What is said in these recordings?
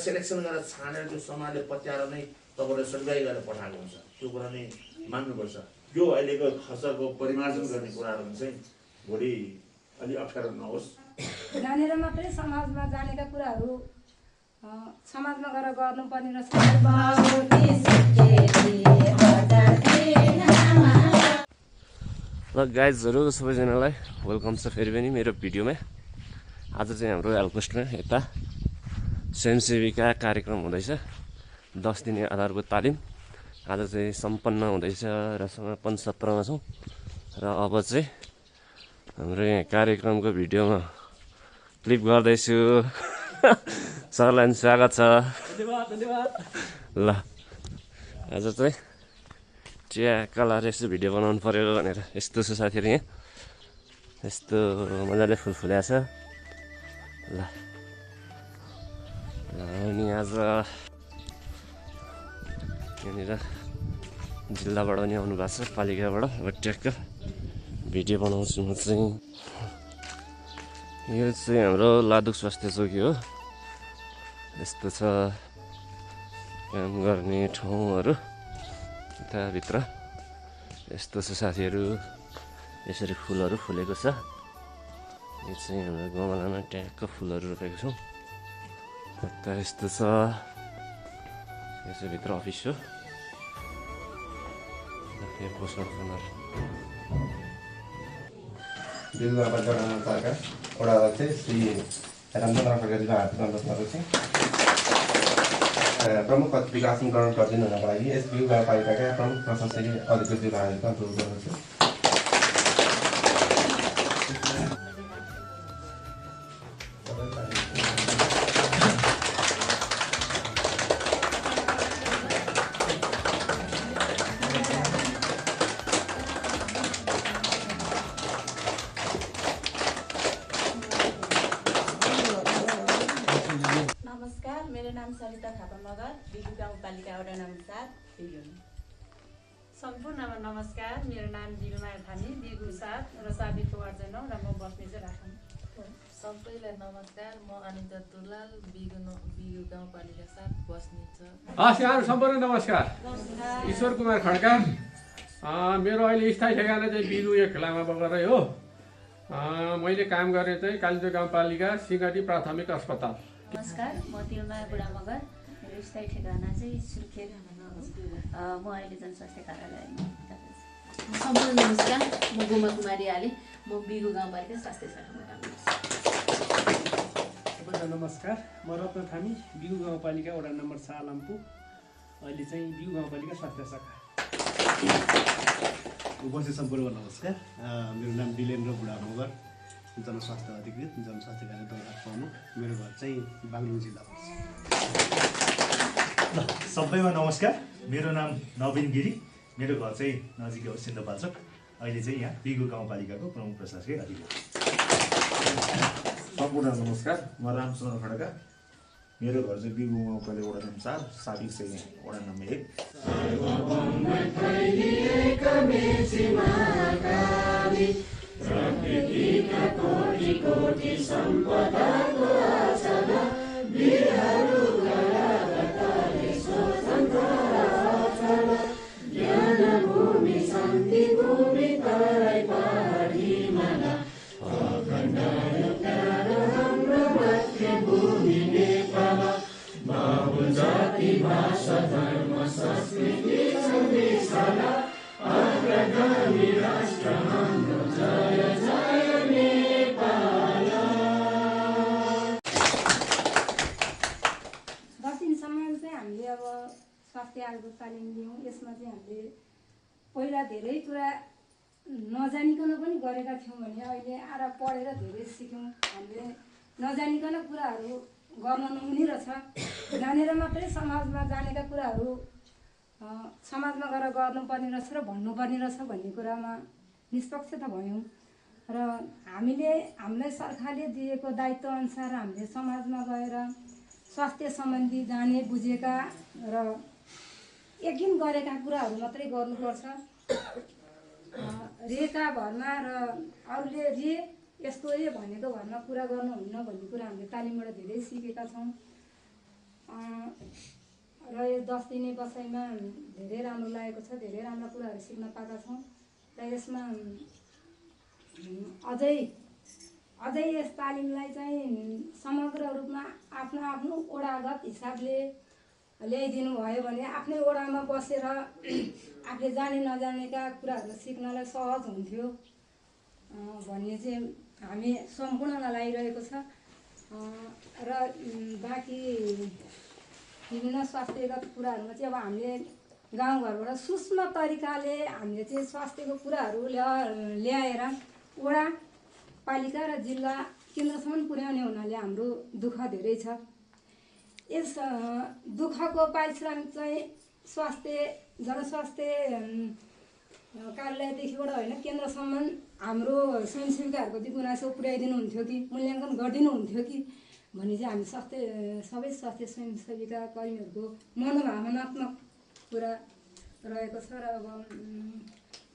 Selection गरेर छानेर त्यो समाजले पत्याएर नै तपाईँले सर्टिफाई गरेर पठाएको हुन्छ त्यो कुरा नै मान्नुपर्छ यो अहिलेको खर्चको परिमार्जन गर्ने कुराहरू चाहिँ भोलि अलि अप्ठ्यारो नहोस् जानेर मात्रै समाजमा जानेका कुराहरू समाजमा गएर गर्नुपर्ने रहेछ ल गाइजहरू सबैजनालाई वेलकम छ फेरि पनि मेरो भिडियोमा आज चाहिँ हाम्रो हेल्पपोस्टमा यता स्वयंसेविका कार्यक्रम हुँदैछ 10 दिने आधारभूत तालिम आज चाहिँ सम्पन्न हुँदैछ र समापन सत्रमा छौँ र अब चाहिँ हाम्रो यहाँ कार्यक्रमको भिडियोमा क्लिप गर्दैछु सरलाई स्वागत छ ल आज चाहिँ चिया कलर यसो भिडियो बनाउनु पर्यो भनेर यस्तो छ साथीहरू यहाँ यस्तो मजाले फुल फुल्या छ ल अनि आज यहाँनिर जिल्लाबाट पनि आउनु भएको छ पालिकाबाट अब ट्याक्क भिडियो बनाउँछु म चाहिँ यो चाहिँ हाम्रो लादुक स्वास्थ्य चौकी हो यस्तो छ काम गर्ने ठाउँहरू यताभित्र यस्तो छ साथीहरू यसरी फुलहरू फुलेको छ यो चाहिँ हाम्रो गमलामा ट्याक्क फुलहरू रोपेको छौँ यता यस्तो छ यो चाहिँ भित्र अफिस हो यो पोस्टर कर्नर वडा चाहिँ श्री रामचन्द्र खड्काजीको हार्दिक अनुरोधहरू चाहिँ प्रमुख विकासकरण प्रतिदिन हुनको लागि यस बिउ गाउँपालिकाका प्रमुख प्रशासकीय अधिकृतज्यूको हार्दिक अनुरोध गर्दछु मेरो नाम सरिता थापा मगर बिगु गाउँपालिका वडा नम्बर 7 बिगु सम्पूर्णमा नमस्कार मेरो नाम दिलमाया थामी बिगु 7 र साबिको वार्ड 9 र म बस्ने चाहिँ राखौँ सबैलाई नमस्कार म अनिता तुलाल बिगु गाउँपालिका 7 बस्ने छ यहाँहरू सम्पूर्ण नमस्कार ईश्वर कुमार खड्का मेरो अहिले स्थायी ठेगाना चाहिँ बिगु 1 लामा बगरै हो मैले काम गर्ने चाहिँ कालिम्पोङ गाउँपालिका सिंगटी प्राथमिक अस्पताल नमस्कार म दिलमाया बुढा मगर मेरो स्थायी ठेगाना चाहिँ सुर्खेत म अहिले जनस्वास्थ्य कार्यालयमा सम्पूर्ण नमस्कार म गोमा कुमारी आले म बिगु गाउँपालिका स्वास्थ्य शाखामा काम गर्छु सबैलाई नमस्कार म रत्न थामी बिगु गाउँपालिका वडा नम्बर 4 लम्पु अहिले चाहिँ बिगु गाउँपालिका स्वास्थ्य शाखा उपस्थित सम्पूर्ण नमस्कार मेरो नाम दिलेन्द्र बुढा मगर जनस्वास्थ्य अधिकृत जनस्वास्थ्य कार्य दौरा प्रमुख मेरो घर चाहिँ बागलुङ जिल्ला पर्छ सबैमा नमस्कार मेरो नाम नवीन गिरी मेरो घर चाहिँ नजिकै हो सिन्धुपाल्चोक अहिले चाहिँ यहाँ बिगु गाउँपालिकाको प्रमुख प्रशासकीय अधिकृत सम्पूर्ण नमस्कार म रामचन्द्र खड्का मेरो घर चाहिँ बिगु गाउँपालिका वडा नम्बर 4 साबिक चाहिँ वडा नम्बर 1 प्रकृतिका कोटि कोटि सम्पदाको आशा बिरहरू गरागतले स्वतन्त्र आचरण ज्ञान भूमि शान्ति भूमि तराई पहाडी माला अखण्ड प्यारो हाम्रो मातृभूमि नेपाल बहु जाति भाषा धर्म संस्कृति संविधान अग्रगामी राष्ट्र हाम्रो जय जय नेपाल 10 दिनसम्म चाहिँ हामीले अब स्वास्थ्य आधारभूत तालिम दियौँ यसमा चाहिँ हामीले पहिला धेरै कुरा नजानिकन पनि गरेका थियौँ भने अहिले आएर पढेर धेरै सिक्यौँ हामीले नजानिकन कुराहरू गर्न नहुने रहेछ जानेर मात्रै समाजमा जानेका कुराहरू समाजमा गएर गर्नुपर्ने रहेछ र भन्नुपर्ने रहेछ भन्ने कुरामा निष्पक्ष त भयौँ र हामीलाई सरकारले दिएको दायित्व अनुसार हामीले समाजमा गएर स्वास्थ्य सम्बन्धी जाने बुझेका र यकिन गरेका कुराहरू मात्रै गर्नुपर्छ रेका भरमा र अरूले रे यस्तो भनेको भरमा कुरा गर्नुहुन्न भन्ने कुरा हामीले तालिमबाट धेरै सिकेका छौँ र यो 10 दिने बसाइमा धेरै राम्रो लागेको छ, धेरै राम्रा कुराहरू सिक्न पाएका छौँ र यसमा अझै यस तालिमलाई चाहिँ समग्र रूपमा आफ्नो आफ्नो ओडागत हिसाबले ल्याइदिनु भयो भने आफ्नै ओडामा बसेर आफूले जाने नजानेका कुराहरू सिक्नलाई सहज हुन्थ्यो भन्ने चाहिँ हामी सम्पूर्णलाई लागिरहेको छ। र बाँकी विभिन्न स्वास्थ्यगत कुराहरूमा चाहिँ अब हामीले गाउँघरबाट सूक्ष्म तरिकाले हामीले चाहिँ स्वास्थ्यको कुराहरू ल्याएर वडा पालिका र जिल्ला केन्द्रसम्म पुर्याउने हुनाले हाम्रो दुःख धेरै छ। यस दुःखको पारिश्रमिक चाहिँ जनस्वास्थ्य कार्यालयदेखिबाट होइन केन्द्रसम्म हाम्रो स्वयंसेविकाहरूको चाहिँ गुनासो पुर्याइदिनु हुन्थ्यो कि मूल्याङ्कन गरिदिनु हुन्थ्यो कि भन्ने चाहिँ हामी सबै स्वास्थ्य स्वयंसेविका कर्मीहरूको मनोभावनात्मक कुरा रहेको छ। र अब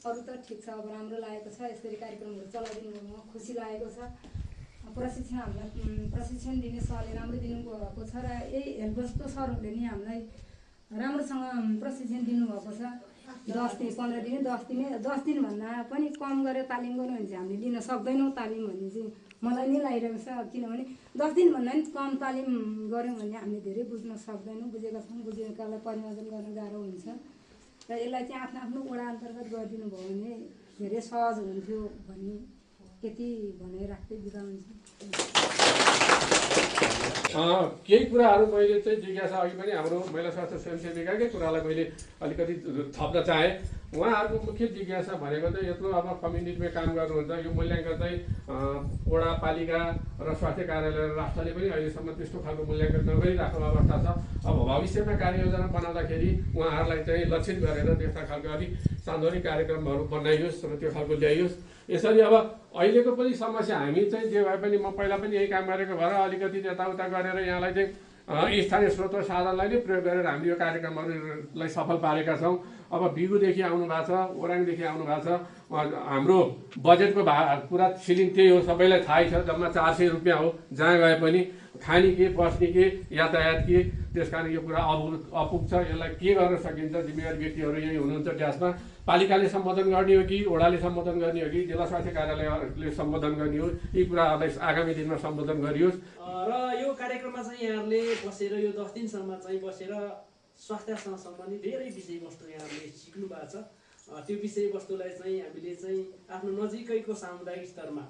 अरू त ठिक छ, अब राम्रो लागेको छ, यसरी कार्यक्रमहरू चलाइदिनु खुसी लागेको छ। हामीलाई प्रशिक्षण दिने सरले राम्रो दिनुभएको छ र यही हेल्पको सरहरूले नि हामीलाई राम्रोसँग प्रशिक्षण दिनुभएको छ। 10 दिन 15 दिन 10 दिनभन्दा पनि कम गरेर तालिम गर्नु भने चाहिँ हामीले लिन सक्दैनौँ तालिम भन्ने चाहिँ मलाई नै लागिरहेको छ। किनभने 10 दिनभन्दा पनि कम तालिम गऱ्यौँ भने हामीले धेरै बुझ्न सक्दैनौँ, बुझेका छौँ, बुझेकालाई परिमार्जन गर्न गाह्रो हुन्छ र यसलाई चाहिँ आफ्नो आफ्नो वडा अन्तर्गत गरिदिनु भयो भने धेरै सहज हुन्थ्यो भन्ने यति भनेर राख्दै बिदा हुन्छ। केही कुराहरू मैले चाहिँ जिज्ञासा अघि पनि हाम्रो महिला स्वास्थ्य स्वयंसेविकाकै कुरालाई मैले अलिकति थप्न चाहेँ। उहाँहरूको मुख्य जिज्ञासा भनेको चाहिँ यत्रो अब कम्युनिटीमा काम गर्नुहुन्छ, यो मूल्याङ्कन चाहिँ वडा पालिका र स्वास्थ्य कार्यालय र राष्ट्रले पनि अहिलेसम्म त्यस्तो खालको मूल्याङ्कन नगरिरहेको अवस्था छ। अब भविष्यमा कार्ययोजना बनाउँदाखेरि उहाँहरूलाई चाहिँ लक्षित गरेर त्यस्ता खालको अलिक सान्दर्भिक कार्यक्रमहरू बनाइयोस् र त्यो खालको ल्याइयोस्। यसरी अब अहिलेको पनि समस्या हामी चाहिँ जे भए पनि म पहिला पनि यही काम गरेको भएर अलिकति यताउता गरेर यहाँलाई चाहिँ स्थानीय स्रोत साधनलाई नै प्रयोग गरेर हामीले यो कार्यक्रमहरूलाई सफल पारेका छौँ। अब बिगुदेखि आउनु भएको छ, ओराङदेखि आउनु भएको छ। हाम्रो बजेटको पुरा सिलिङ त्यही हो, सबैलाई थाहै छ, जम्मा 400 रुपियाँ हो जहाँ गए पनि, खाने के बस्ने के यातायात के। त्यस कारण यो कुरा अपुग छ, यसलाई के गर्न सकिन्छ। जिम्मेवारी व्यक्तिहरू यही हुनुहुन्छ ट्यासमा। पालिकाले सम्बोधन गर्ने हो कि वडाले सम्बोधन गर्ने हो कि जिल्ला स्वास्थ्य कार्यालयले सम्बोधन गर्ने हो, यी कुराहरूलाई आगामी दिनमा सम्बोधन गरियोस्। र यो कार्यक्रममा चाहिँ यहाँहरूले बसेर यो 10 दिनसम्म चाहिँ बसेर स्वास्थ्यसँग सम्बन्धित धेरै विषयवस्तु यहाँहरूले सिक्नु भएको छ। त्यो विषयवस्तुलाई चाहिँ हामीले चाहिँ आफ्नो नजिकैको सामुदायिक स्तरमा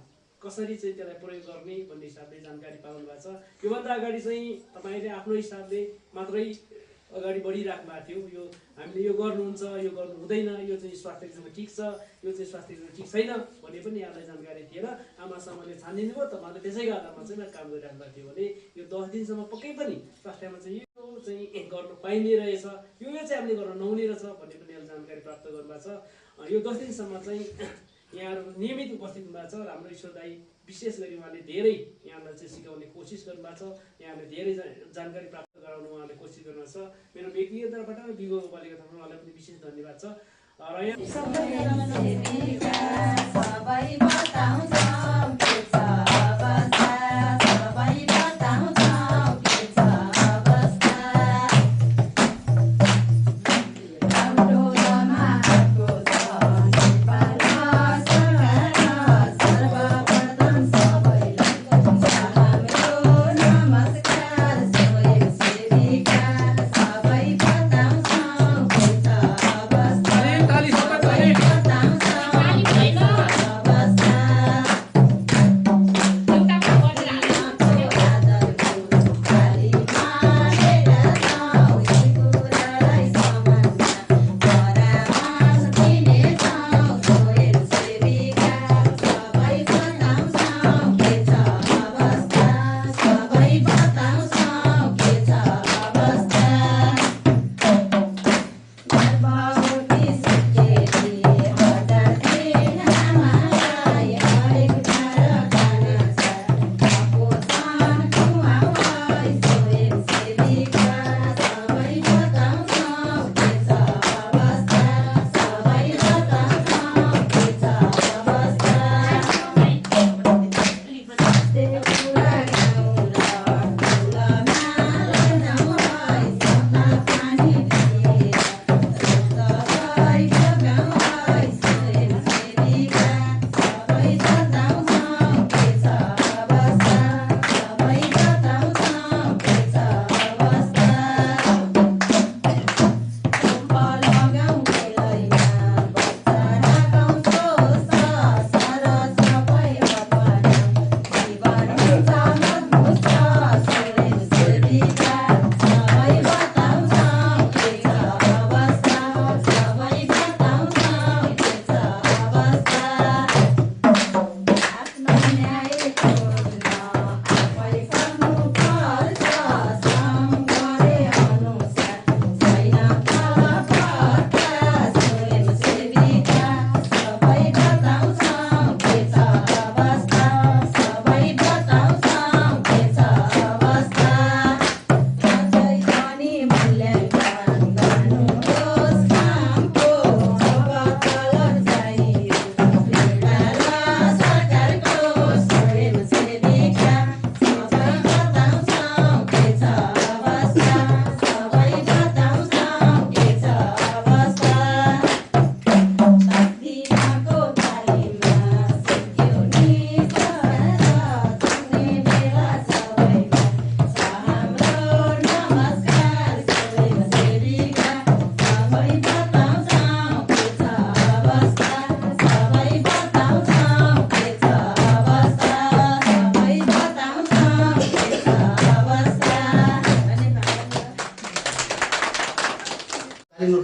कसरी चाहिँ त्यसलाई प्रयोग गर्ने भन्ने हिसाबले जानकारी पाउनु भएको छ। योभन्दा अगाडि चाहिँ तपाईँले आफ्नो हिसाबले मात्रै अगाडि बढिराख्नु भएको थियो, यो हामीले यो गर्नुहुन्छ, यो गर्नु हुँदैन, यो चाहिँ स्वास्थ्यसँग ठिक छ, यो चाहिँ स्वास्थ्यसँग ठिक छैन भन्ने पनि यहाँलाई जानकारी थिएन। आमासँगले छानिदिनु भयो, तपाईँहरूले त्यसैको आधारमा चाहिँ काम गरिराख्नु भएको थियो भने यो 10 दिनसम्म पक्कै पनि स्वास्थ्यमा चाहिँ यो चाहिँ गर्नु पाइने रहेछ, यो चाहिँ हामीले गर्न नहुने रहेछ भन्ने पनि यहाँले जानकारी प्राप्त गर्नुभएको छ। यो 10 दिनसम्म चाहिँ यहाँहरू नियमित उपस्थित हुनुभएको छ। हाम्रो ईश्वर दाई विशेष गरी उहाँले धेरै यहाँलाई चाहिँ सिकाउने कोसिस गर्नुभएको छ, यहाँले धेरै जानकारी प्राप्त गराउनु उहाँले कोसिस गर्नुभएको छ। मेरो व्यक्तिगत तर्फबाट र विगो पालिका तर्फबाट उहाँलाई पनि विशेष धन्यवाद छ। र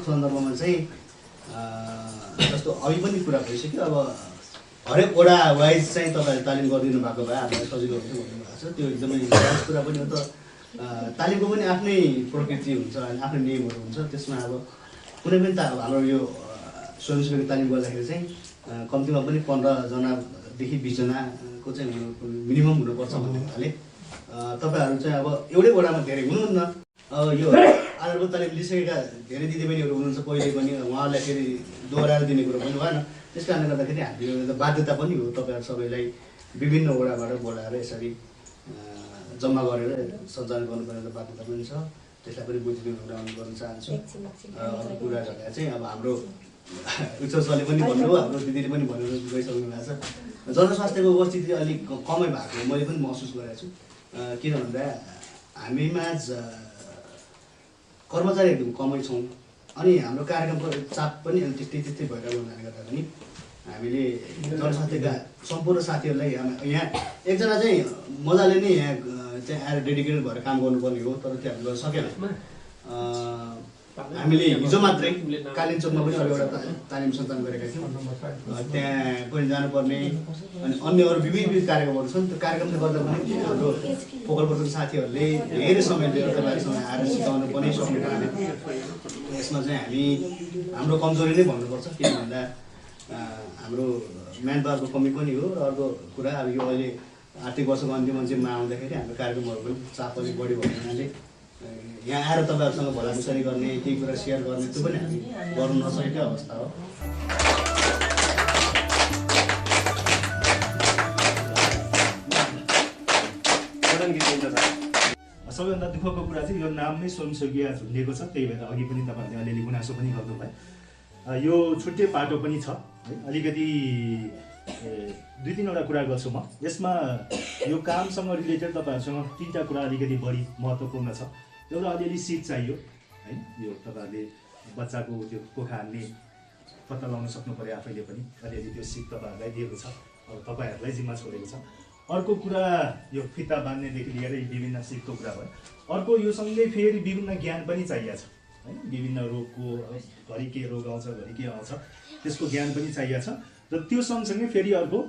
सन्दर्भमा चाहिँ जस्तो अघि पनि कुरा भइसक्यो। अब हरेक वडा वाइज चाहिँ तपाईँहरूले तालिम गरिदिनु भएको भए हामीलाई सजिलो हुन्थ्यो भन्नुभएको छ। त्यो एकदमै राज कुरा पनि हो। त तालिमको पनि आफ्नै प्रकृति हुन्छ, आफ्नै नियमहरू हुन्छ। त्यसमा अब कुनै पनि अब हाम्रो यो स्वयंसेवी तालिम गर्दाखेरि चाहिँ कम्तीमा पनि 15जनादेखि 20जनाको चाहिँ मिनिमम हुनुपर्छ भन्ने हुनाले तपाईँहरू चाहिँ अब एउटै वडामा धेरै हुनुहुन्न। यो आधारभूत तालिम लिइसकेका धेरै दिदीबहिनीहरू हुनुहुन्छ पहिले पनि, उहाँहरूलाई फेरि दोहोऱ्याएर दिने कुरो पनि भएन। त्यस कारणले गर्दाखेरि हाम्रो एउटा बाध्यता पनि हो तपाईँहरू सबैलाई विभिन्न वडाबाट बोलाएर यसरी जम्मा गरेर सञ्चालन गर्नुपर्ने एउटा बाध्यता पनि छ। त्यसलाई पनि बुझिदिनु गर्न चाहन्छु। अर्को कुरा गर्दा चाहिँ अब हाम्रो उच्च सरले पनि भन्नुभयो, हाम्रो दिदीले पनि भनेर गइसक्नु भएको छ। जनस्वास्थ्यको उपस्थिति अलिक कमै भएको मैले पनि महसुस गरेको छु। किन भन्दा हामीमा कर्मचारी एकदम कमै छौँ अनि हाम्रो कार्यक्रमको चाप पनि त्यस्तै भइरहेको हुनाले गर्दा पनि हामीले जनस्वास्थ्यका सम्पूर्ण साथीहरूलाई यहाँ एकजना चाहिँ मजाले नै यहाँ चाहिँ आएर डेडिकेटेड भएर काम गर्नुपर्ने हो, तर त्यो हामी गर्न सकेन। हामीले हिजो मात्रै कालिम्पोङमा पनि अरू एउटा तालिम सञ्चालन गरेका थियौँ। त्यहाँ पनि जानुपर्ने अनि अन्य अरू विविध कार्यक्रमहरू छन्। त्यो कार्यक्रमले गर्दा पनि हाम्रो फोकल पर्सन साथीहरूले धेरै समय लिएर तपाईँहरूसँग आएर सिकाउनु पनि सक्ने कारणले यसमा चाहिँ हाम्रो कमजोरी नै भन्नुपर्छ। किन भन्दा हाम्रो म्यान पावरको कमी पनि हो। र अर्को कुरा अब यो अहिले आर्थिक वर्षको अन्तिम अन्तिममा आउँदाखेरि हाम्रो कार्यक्रमहरू पनि चाप अलिक बढी भएको हुनाले यहाँ आएर तपाईँहरूसँग भलाकुसारी गर्ने, केही कुरा सेयर गर्ने त्यो पनि हामी गर्नु नसकेकै अवस्था हो। सबैभन्दा दुःखको कुरा चाहिँ यो नाम नै स्वयंसेवी झुन्डिएको छ। त्यही भएर अघि पनि तपाईँहरूले अलिअलि गुनासो पनि गर्नुभयो। यो छुट्टै पाटो पनि छ है। अलिकति 2-3वटा कुरा गर्छु म यसमा। यो कामसँग रिलेटेड तपाईँहरूसँग 3टा कुरा अलिकति बढी महत्त्वपूर्ण छ। एउटा अलिअलि सिट चाहियो है। यो तपाईँहरूले बच्चाको त्यो पोखा हान्ने पत्ता लगाउन सक्नु पऱ्यो आफैले पनि। अलिअलि त्यो सिट तपाईँहरूलाई दिएको छ, अब तपाईँहरूलाई जिम्मा छोडेको छ। अर्को कुरा यो फिता बान्नेदेखि लिएर विभिन्न सिटको कुरा भयो। अर्को यो सँगै फेरि विभिन्न ज्ञान पनि चाहिएको छ है। विभिन्न रोगको घरि के रोग आउँछ, घरि के आउँछ, त्यसको ज्ञान पनि चाहिएको छ। र त्यो सँगसँगै फेरि अर्को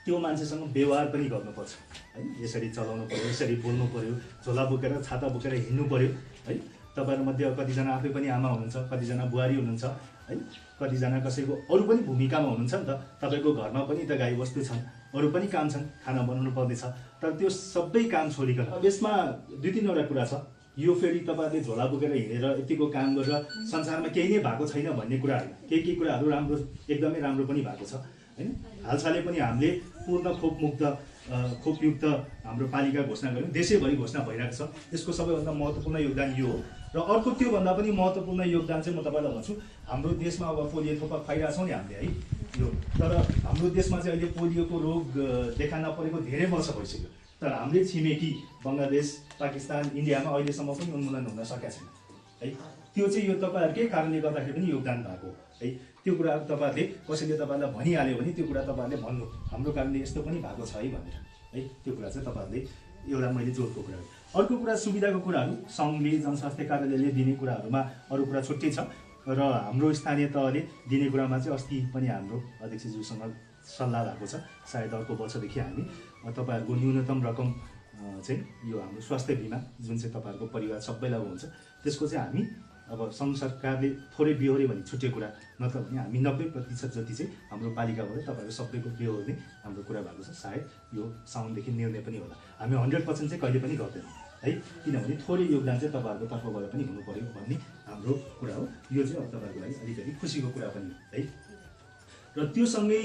त्यो मान्छेसँग व्यवहार पनि गर्नुपर्छ है। यसरी चलाउनु पऱ्यो, यसरी बोल्नु पऱ्यो, झोला बोकेर छाता बोकेर हिँड्नु पऱ्यो है। तपाईँहरूमध्ये कतिजना आफै पनि आमा हुनुहुन्छ, कतिजना बुहारी हुनुहुन्छ है, कतिजना कसैको अरू पनि भूमिकामा हुनुहुन्छ नि त। तपाईँको घरमा पनि त गाईबस्तु छन्, अरू पनि काम छन्, खाना बनाउनु पर्नेछ। तर त्यो सबै काम छोडिकन अब यसमा 2-3वटा कुरा छ। यो फेरि तपाईँहरूले झोला बोकेर हिँडेर यतिको काम गरेर संसारमा केही नै भएको छैन भन्ने कुरा होइन। केही कुराहरू राम्रो, एकदमै राम्रो पनि भएको छ होइन। हालसालै पनि हामीले पूर्ण खोपयुक्त हाम्रो पालिका घोषणा गऱ्यौँ। देशैभरि घोषणा भइरहेको छ। यसको सबैभन्दा महत्त्वपूर्ण योगदान यो हो। र अर्को त्योभन्दा पनि महत्त्वपूर्ण योगदान चाहिँ म तपाईँलाई भन्छु, हाम्रो देशमा अब पोलियो थोपा खुवाइरहेछौँ नि हामीले है यो। तर हाम्रो देशमा चाहिँ अहिले पोलियोको रोग देखा नपरेको धेरै वर्ष भइसक्यो। तर हामीले छिमेकी बङ्गलादेश, पाकिस्तान, इन्डियामा अहिलेसम्म पनि उन्मूलन हुन सकेको छैन है। त्यो चाहिँ यो तपाईँहरूकै कारणले गर्दाखेरि पनि योगदान भएको है। त्यो कुराहरू तपाईँहरूले कसैले तपाईँलाई भनिहाल्यो भने त्यो कुरा तपाईँहरूले भन्नु, हाम्रो कारणले यस्तो पनि भएको छ है भनेर है। त्यो कुरा चाहिँ तपाईँहरूले एउटा मैले जोडको कुरा हो। अर्को कुरा सुविधाको कुराहरू सङ्घले, जनस्वास्थ्य कार्यालयले दिने कुराहरूमा अरू कुरा छुट्टै छ। र हाम्रो स्थानीय तहले दिने कुरामा चाहिँ अस्ति पनि हाम्रो अध्यक्षज्यूसँग सल्लाह भएको छ। सायद अर्को वर्षदेखि हामी तपाईँहरूको न्यूनतम रकम चाहिँ यो हाम्रो स्वास्थ्य बिमा जुन चाहिँ तपाईँहरूको परिवार सबैलाई हुन्छ त्यसको चाहिँ हामी अब सङ्घ सरकारले थोरै बिहोऱ्यो भने छुट्टै कुरा, नत्र भने हामी 90% जति चाहिँ हाम्रो पालिकाबाट तपाईँहरू सबैको बिहोर्ने हाम्रो कुरा भएको छ। सायद यो साउनदेखि निर्णय पनि होला। हामी 100% चाहिँ कहिले पनि गर्दैनौँ है। किनभने थोरै योगदान चाहिँ तपाईँहरूको तर्फबाट पनि हुनु पऱ्यो भन्ने हाम्रो कुरा हो। यो चाहिँ अब तपाईँहरूको लागि अलिकति खुसीको कुरा पनि हो है। र त्यो सँगै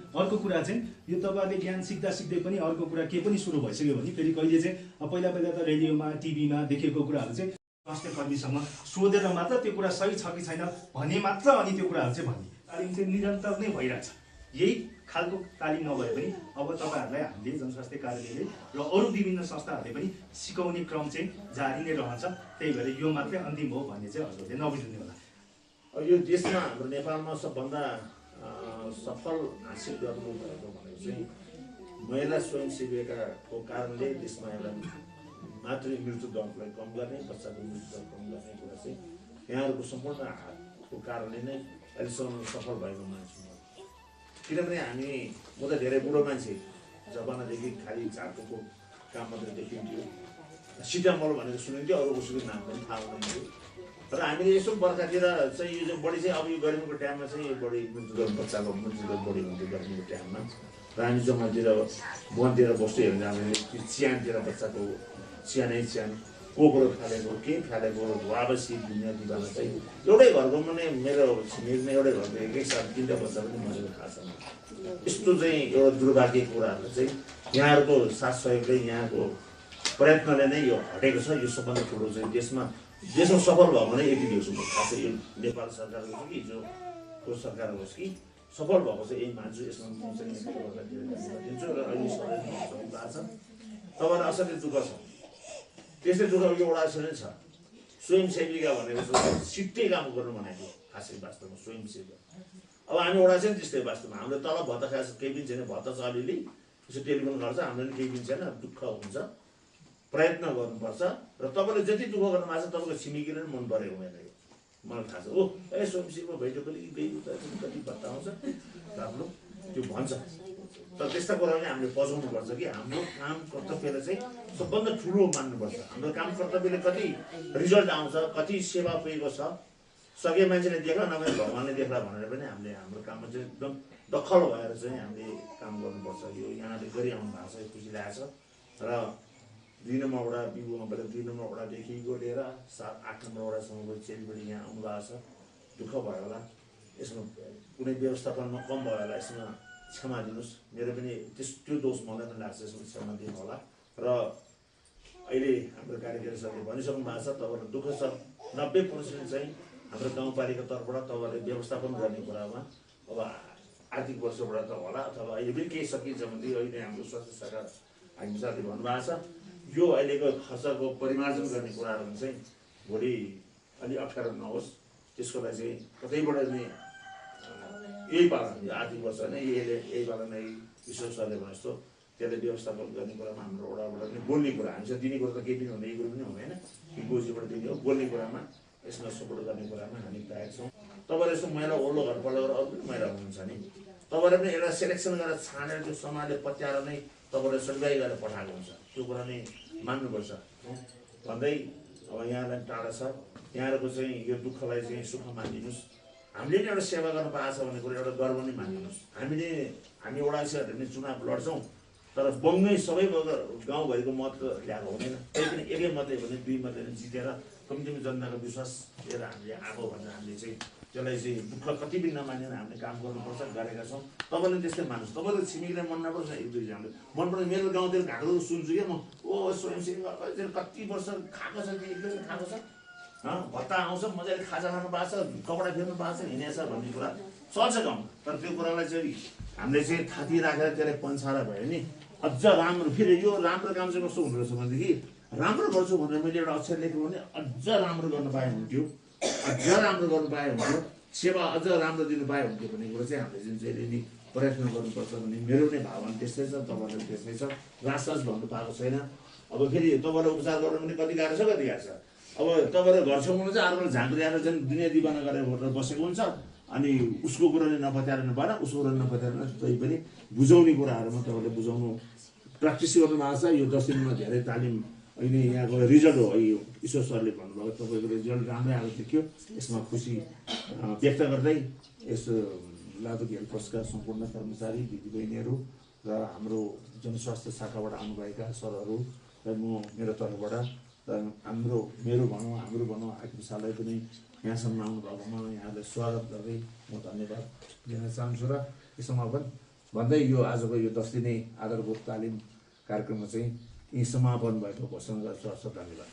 अर्को कुरा चाहिँ यो तपाईँहरूले ज्ञान सिक्दा सिक्दै पनि अर्को कुरा के पनि सुरु भइसक्यो भने फेरि कहिले चाहिँ पहिला त रेडियोमा, टिभीमा देखेको कुराहरू चाहिँ स्वास्थ्य कर्मीसँग सोधेर मात्र त्यो कुरा सही छ कि छैन भने मात्र अनि त्यो कुराहरू चाहिँ भन्ने तालिम चाहिँ निरन्तर नै भइरहेछ। यही खालको तालिम नभए पनि अब तपाईँहरूलाई हामीले जनस्वास्थ्य कार्यालयले र अरू विभिन्न संस्थाहरूले पनि सिकाउने क्रम चाहिँ जारी नै रहन्छ। त्यही भएर यो मात्रै अन्तिम हो भन्ने चाहिँ हजुरले नबुझ्नु होला। यो देशमा हाम्रो नेपालमा सबभन्दा सफल हासिल गर्नुभएको भनेको चाहिँ महिला स्वयंसेविकाको कारणले देशमा एउटा मातृ मृत्यु दरलाई कम गर्ने, बच्चाको मृत्यु दर कम गर्ने कुरा चाहिँ यहाँहरूको सम्पूर्ण को कारणले नै अहिलेसम्म सफल भएको मान्छु म। किनभने म त धेरै बुढो मान्छे, जमानादेखि खालि झारको काम मात्रै देखिन्थ्यो, सिटामल भनेर सुनिन्थ्यो, अरू उसको नाम पनि थाहा हुँदैन। र हामीले यसो बर्खातिर चाहिँ यो चाहिँ बढी चाहिँ अब यो गर्मीको टाइममा चाहिँ बढी मृत्युदर बच्चाको मृत्युदर बढी हुन्थ्यो गर्मीको टाइममा। र हामी जमातिर वनतिर बस्दै हेर्नु हामीले चियानतिर बच्चाको चियान कोक्रो फालेको के फालेको भुवाबसी दुनियाँ दिवाना चाहिँ एउटै घरको पनि मेरो छिमेकमा एउटै घरको एक साल 3टा बच्चा पनि मरेको थाहा छ। यस्तो चाहिँ एउटा दुर्भाग्य कुराहरू चाहिँ यहाँहरूको साथ सहयोगले यहाँको प्रयत्नले नै यो हटेको छ। यो सबभन्दा ठुलो चाहिँ देशमा सफल भएको नै यति देख्छु म। खासै यो नेपाल सरकार होस् कि हिजोको सरकार होस् कि सफल भएको चाहिँ यही मान्छु। यसमा म चाहिँ दिन्छु र अहिले सबै भएको छ। तपाईँलाई असलै दुःख छ, त्यस्तै दुःख एउटा नै छ। स्वयंसेविका भनेको सिट्टै काम गर्नु भनेको खासै वास्तवमा स्वयंसेविका। अब हामी एउटा चाहिँ त्यस्तै वास्तवमा हाम्रो तल भत्ता खास केही पनि छैन, भत्ता छ अलिअलि यसो टेलिफोन गर्छ, हाम्रो पनि केही पनि छैन, दुःख हुन्छ, प्रयत्न गर्नुपर्छ। र तपाईँले जति दुःख गर्नु भएको छ तपाईँको छिमेकीले पनि मन परेको हुँदैन। यो मलाई थाहा छ। स्वयंसेवा भइदियो कति भत्ता आउँछ राम्रो त्यो भन्छ। तर त्यस्ता कुरालाई हामीले पचाउनुपर्छ कि हाम्रो काम कर्तव्यलाई चाहिँ सबभन्दा ठुलो मान्नुपर्छ। हाम्रो काम कर्तव्यले कति रिजल्ट आउँछ, कति सेवा पुगेको छ, सके मान्छेले देख्ला नभए भगवान्ले देख्ला भनेर पनि हामीले हाम्रो काममा चाहिँ एकदम दखल भएर चाहिँ हामीले काम गर्नुपर्छ। यो यहाँले गरिआउनु भएको छ, खुसी लागेको छ। र 2 नम्बर वडा बिबुमा 2 नम्बर वडादेखिको लिएर 7-8 नम्बर वडासम्मको चेलीबेटी यहाँ आउनु भएको छ। दुःख भयो होला, यसमा कुनै व्यवस्थापनमा कम भयो होला, यसमा क्षमा दिनुहोस्। मेरो पनि त्यो दोष मलाई पनि लाग्छ, यसमा क्षमा दिनु होला। र अहिले हाम्रो कार्यकारी सरले भनिसक्नु भएको छ, तपाईँलाई दुःख छ 90% चाहिँ हाम्रो गाउँपालिका तर्फबाट तपाईँले व्यवस्थापन गर्ने कुरामा अब आर्थिक वर्षबाट त होला अथवा अहिले पनि केही सकिन्छ भने अहिले हाम्रो स्वास्थ्य शाखा हामी सरले भन्नुभएको छ यो अहिलेको खर्चको परिमार्जन गर्ने कुराहरू चाहिँ भोलि अलि अप्ठ्यारो नहोस्, त्यसको लागि चाहिँ कतैबाट नै यही पाला आर्थिक वर्ष नै यही पाला नै ईश्वर सरले भने जस्तो त्यसले व्यवस्थापन गर्ने कुरामा हाम्रो वडाबाट नै बोल्ने कुरा हामीसँग दिने कुरा त केही पनि हुँदैन, यो कुरो पनि हुँदैन कि गोजीबाट दिने हो। बोल्ने कुरामा यसमा सपोर्ट गर्ने कुरामा हामी तयार छौँ। तपाईँले यस्तो मैला ओल्लो घर पल्लो गरेर अरू पनि मैला हुनुहुन्छ नि, तपाईँले पनि एउटा सेलेक्सन गरेर छानेर त्यो समाजले पत्याएर नै तपाईँले सल्वाई गरेर पठाएको हुन्छ। त्यो कुरा नै मान्नुपर्छ भन्दै अब यहाँलाई टाढा छ, यहाँहरूको चाहिँ यो दुःखलाई चाहिँ सुख मानिदिनुहोस्। हामीले नै एउटा सेवा गर्न पाएको छ भन्ने कुरा एउटा गर्व नै मानिदिनुहोस्। हामी वडा अध्यक्षहरूले पनि चुनाव लड्छौँ, तर बङ्गै सबै गाउँभरिको मत ल्याएको हुँदैन। त्यही पनि एकै मतले भने 2 मतले जितेर कम्तीमा जनताको विश्वास लिएर हामीले आएको भनेर हामीले चाहिँ त्यसलाई चाहिँ दुःख कति पनि नमानेर हामीले काम गर्नुपर्छ, गरेका छौँ। तपाईँले त्यस्तै मान्नुहोस्। तपाईँको छिमेकीलाई मन नपर्छ एक दुईजनाले मन पर्छ। मेरो गाउँतिर घाँटो सुन्छु क्या म, स्वयंसेवी कति वर्ष खाएको छ कि एकदमै खाएको छ, भत्ता आउँछ, मजाले खाजा खानु भएको छ, कपडा फेर्नु भएको छ, हिँडेछ भन्ने कुरा चल्छ गाउँमा। तर त्यो कुरालाई चाहिँ हामीले चाहिँ थाती राखेर त्यसलाई पन्छाएर भयो नि अझ राम्रो। फेरि यो राम्रो काम चाहिँ कस्तो हुँदो रहेछ भनेदेखि राम्रो गर्छु भनेर मैले एउटा अक्षर लेख्नु भने अझ राम्रो गर्नु पाए हुन्थ्यो, अझ राम्रो गर्नु पाए हुन्थ्यो, सेवा अझ राम्रो दिनु पाए हुन्थ्यो भन्ने कुरा चाहिँ हामीले जुन चाहिँ नि प्रयत्न गर्नुपर्छ भन्ने मेरो नै भावना त्यस्तै छ, तपाईँहरू त्यस्तै छ। लास भन्नु पाएको छैन। अब फेरि तपाईँलाई उपचार गर्नु पनि कति गाह्रो छ, कति गाह्रो छ। अब तपाईँले घर छेउमा चाहिँ अर्कोले झाँक्री आएर चाहिँ दुनियाँ दिवाना गरेर बसेको हुन्छ, अनि उसको कुराले नपत्याएर भएन, उसको कुरा नपत्याएर तै पनि बुझाउने कुराहरूमा तपाईँले बुझाउनु प्र्याक्टिस गर्नु भएको छ। यो 10 दिनमा धेरै तालिम अहिले यहाँको रिजल्ट हो। यो ईश्वर सरले भन्नुभयो तपाईँको रिजल्ट राम्रै आएको देखियो, यसमा खुसी व्यक्त गर्दै यस लादो खेल पुरस्कार सम्पूर्ण कर्मचारी दिदीबहिनीहरू र हाम्रो जनस्वास्थ्य शाखाबाट आउनुभएका सरहरू र म मेरो तर्फबाट र मेरो भनौँ आकिमशालाई पनि यहाँसम्म आउनुभएकोमा यहाँलाई स्वागत गर्दै म धन्यवाद दिन चाहन्छु। र यो समापन भन्दै यो आजको यो 10 दिने आधारभूत तालिम कार्यक्रममा चाहिँ यी समापन भएको घोषणा गर्छु। धन्यवाद।